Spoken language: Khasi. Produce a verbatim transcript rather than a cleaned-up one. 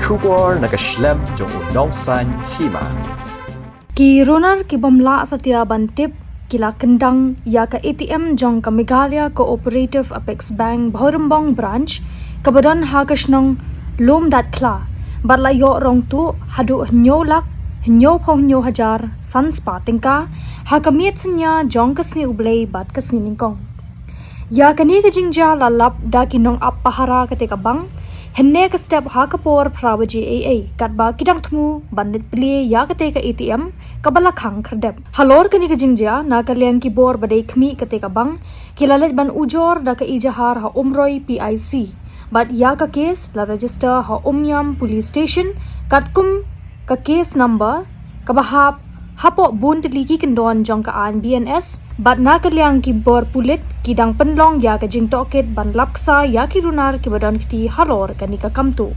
Khubor na ka shlem jong u nongsan hima. Ki runar ki bym lah satia ban tip ki la kyndang ïa ka A T M jong ka Meghalaya Cooperative Apex Bank Bhoirymbong Branch kaba don ha ka shnong Lumdatkhla bad la ïoh rong tuh haduh hynñiew lak hynñiew phew hynñiew hajar san spah tyngka ha ka miet synñia jong ka sngi U Blei bad ka sngi nyngkong. Ïa kane ka jingjia la lap da ki nongap pahara kata ka bank hynne ka step ha ka por phra baje ei ei katba ki dang thmu ban leit plie ïa kata ka A T M kaba la khang khyrdep. Halor kane ka jingjia na ka liang ki bor ba dei khmih kata ka bank ki la leit ban ujor da ka ejahar ha Umroi P I C bad ïa ka case la register ha Umiam Police Station katkum ka case number kaba hap hapoh bun tylli ki kyndon jong ka aiñ B N S bad na ka liang ki bor pulit ki dang pynlong ïa ka jingtohkit ban lap ksa ïa ki runar kiba don kti halor kane ka kam tuh.